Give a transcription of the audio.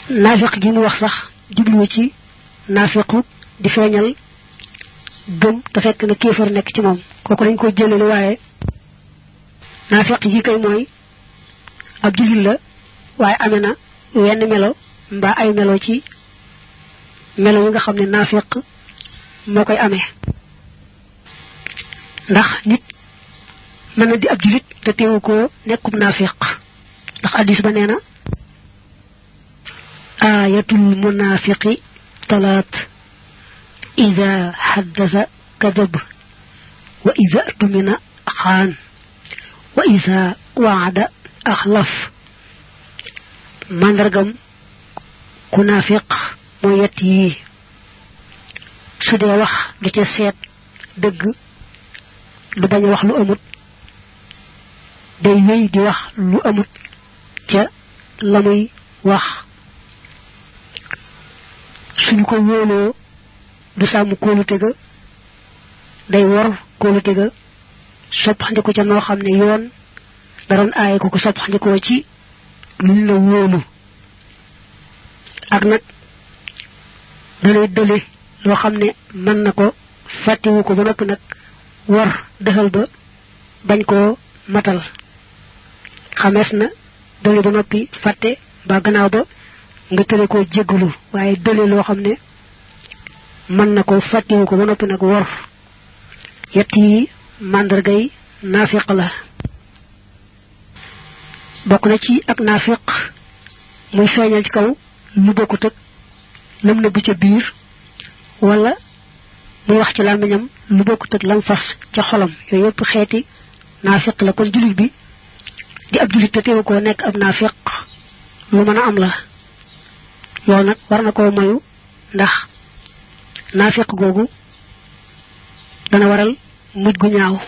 naafiq gi mu wax sax jublu ci naafiqu di feeñal gëm te fekk na kéefar nekk ci moom kooku lañ ko jëlale waaye naafiq gi kay mooy ab jullit la waaye amee na wenn melo mbaa ay melo ci melo yi nga xam ne naafiq moo koy amee ndax nit mën na di ab jullit te teewu ko nekkum naafiq ndax hadiis ba nee na ayatul munaafiqi talaat ida haddasa kadab wa ida tumina xaan wa ida waada axlaf màndargam ku naafiq mooy yett yi su dee wax du ca seet dëgg du bañ a wax lu amut day wéy di wax lu amut ca la muy wax suñu ko wóoloo du sàmm kóolute ga day wor kóolute ga soppandiku ca noo xam ne yoon daroon aaye ko soppandikoo ci luñ la wóolu ak nag danay dële loo xam ne mën na ko fàttewu ko ba noppi nag war dëxal ba bañ koo matal xamees na dële ba noppi fàtte ba gannaaw ba nga tële koo jéggalu waaye dële loo xam ne mën na ko fàttewu ko ba noppi nag war yett yi màndargay naafiq la bokk na ci ak naafiq muy feeñal ci kaw lu bokkut ak lam nëbb ca biir wala muy wax ci làmmiñam lu bokkut ak lam fas ca xolam yooyu yëpp xeeti naafiq la kon jullit bi di ab jullit te teewu koo nekk ab naafiq lu mën a am la loolu nag war na koo moyu ndax naafiq googu dana waral mujj gu ñaaw